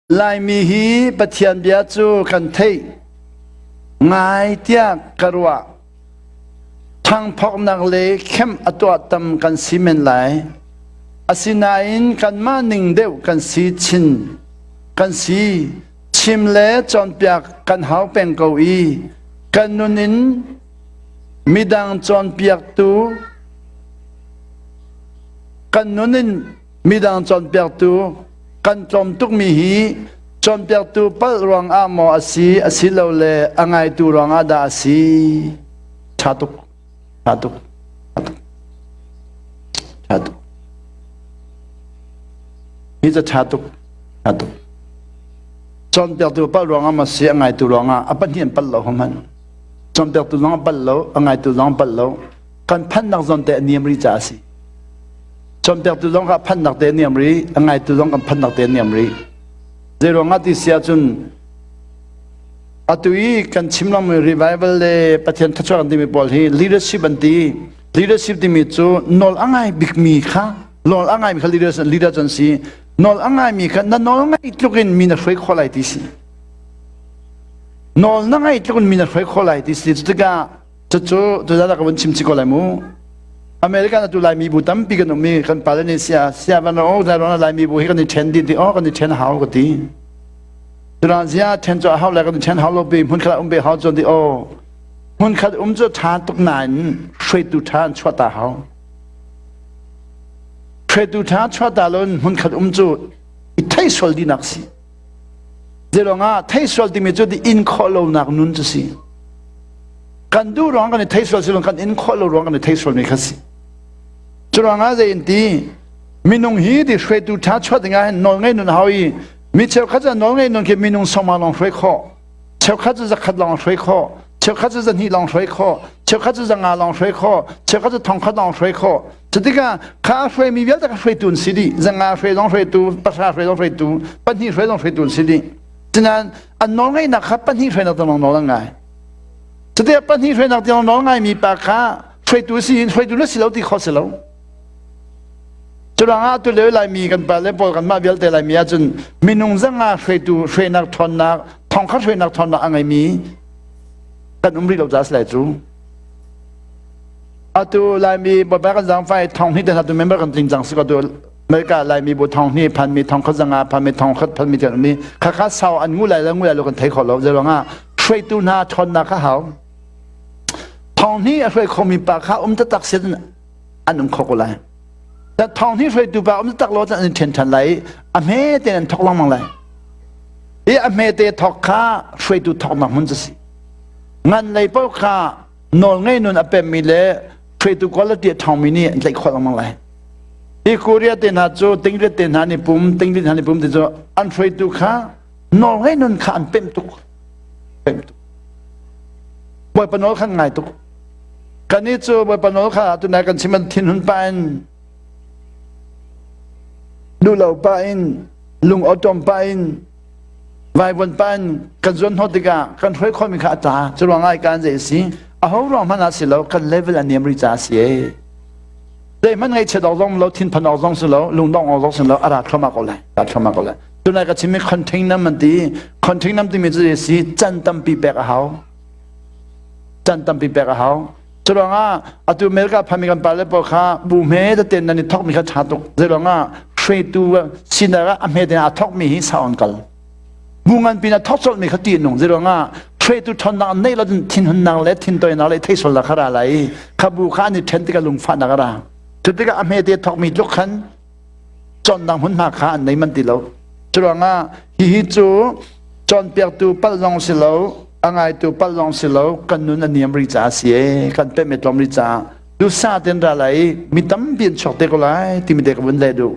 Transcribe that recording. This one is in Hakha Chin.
Laimi hi Pathian bia cu kan theih ngai tiah ka ruah. Ṭhangphoknak le khem a tuah tam kan si men lai. Asinain kanmah ning deuh kan si chin kan si. Chim le cawnpiak kan hau peng ko i kan nun in midang cawnpiaktu kan nun in midang cawnpiaktu kan tlawm tukmi hi cawnpiaktu palh ruangah maw a si asilole a ngaitu ruangah dah a si? Ṭha tuk, ṭha tuk, ṭha tuk, ṭha tuk. Hi cu ṭha tuk, ṭha tuk. Cawnpiaktu palh ruangah maw a si, a ngaitu ruangah a pahnih an palh lo hmanh. Cawnpiaktu zong a palh lo, a ngaitu zong a palh lo. Kan phannak zawn te a niam rih caah a si. Cawnpiaktu zong kha phannak te niam rih, a ngaitu zong kan phannak te niam rih. Zei ruangah ti si ahcun atu i kan chim lengmang revival le Pathian thluachuah kan timi pawl hi leadership an ti. Leadership timi cu nawl a ngai bikmi kha nawl a ngaimi kha leader leader cu an si. Nawl a ngaimi kha na nawl ngaih tluk in mi na hruai khawh lai ti si. Nawl na ngaih tluk in mi na hruai khawh lai ti si. Cutikah Cucu tuzan ah ka vun chim chih ko lai mu. American atu Laimi bu tampi kan um i kan pale nih sia sia van o zai ron Laimi bu hi kan i ṭhen dih ti o kan i ṭhen hau ka ti. Turan zia ṭhen cu a hau lai kan i ṭhen hau lo pi hmun khat um be hau cun ti o hmun khat um cu ṭha tuk nain hruaitu ṭha an chuah ta hau. Hruaitu ṭha chuah ta lon hmun khat um cu i thei sual dinak si. Zeilawngah theisual timi cu in khawh lonak nun cu si. Kan duh ruang kan i theisual si kan in khawh lo ruang kan i theisual mi kha si. Cu ruangah zei in ti minung hi ti hruaitu ṭha chuah dingah hin nawl ngei nun hau i mi cheukhat cu nawl ngei nun khi minung sawma lawng hruai khawh cheukhat cu zakhat lawng hruai khawh cheukhat cu zahnih lawng hruai khawh cheukhat cu zanga lawng hruai khawh cheukhat cu thongkhat lawng hruai khawh Cutikah kha hruaimi vialte kha hruaitu an si dih. Zanga hruai zong hruaitu, pahra hruai zong hruaitu, pahnih hruai zong hruaitu an si dih. Cunain an nawlngeihnak kha pahnih hruainak tiang nawl an ngai. Cutikah pahnih hruainak tiang nawl ngaimi pa kha hruaitu si in hruaitu na si lo ti khawh si lo. Curuangah atu lio Laimi kan pale pawl kanmah vialte Laimi ahcun minung zanga hruaitu hruainak ṭhawnnak, thongkhat hruainak ṭhawnnak a ngeimi kan um rih lo caah si lai cu. Atu Laimi Bawipa kan zaangfah i thong hnih te hna tu member kan tling cang si ko tu America Laimi bu thong hnih phanmi thong khat zanga phanmi thong khat phanmi tiang mi khakha sau an ngu lai le ngu lai lo kan thei kho lo zeiruangah hruaitu hna ṭhawnnak kha hau thong hnih a hruai khomi pa kha um taktak sin an um kho ko lai thong hnih hruaitu pa um taktak lo an in ṭhen ṭhan lai a hme te an thok lengmang lai i a hme te thok kha hruaitu thoknak hmun cu si ngan lei paoh kha nawlngei nun a pemmi le hruaitu quality a ṭhawngmi nih an tlaih khawh lengmang lai. Hi Korea te hna cu tingrit te hna nih pum, tingrit hna nih pum ti cu an hruaitu kha nawlngei nun kha an pemh tuk. Pemh tuk. Bawipa nawl khan ngai tuk. Kannih cu Bawipa nawl kha tunai kan chim an thinhun pa in duhlo pa in lung awṭawm pa in vaivuan pa in kan zuan hnawh tikah kan hruai khawhmi kha a tla cu ruang ah kan zei a si aho ruang hmanh ah si lo kan level a niam rih caah a si ee zeihmanh ngaihchiat awk zong lo thinphan awk zong si lo lungdongh awk zong si lo a ra thluahmah ko lai ra thluahmah ko lai tunai ka chimmi container an ti container timi cu si can tampi pek a hau can tampi pek a hau Curuangah atu America phami kan pale pawl kha bu hme tete nan i thokmi kha ṭha tuk. Zeiruangah hruaitu sinak ah a hme tein aa thokmi hi sau an kal. Bu nganpi na thok colhmi kha ṭih nung. Zeiruangah hruaitu ṭhawnnak an neih lo cun thinhunnak le thintoinak le theisualnak kha ra lai i kha bu kha an i ṭhen tikah lungfahnak a ra. Cu tikah a hme te thokmi tluk khan cawnnak hmunhma kha an nei man ti lo. Curuangah hihi cu cawnpiaktu palh zong si lo, a ngaitu palh zong si lo, kan nun a niam rih caah si ee, kan pemh i tlawm rih caah duhsah tein ra lai i mi tampi an chuak te ko lai timi te ka vun leh duh.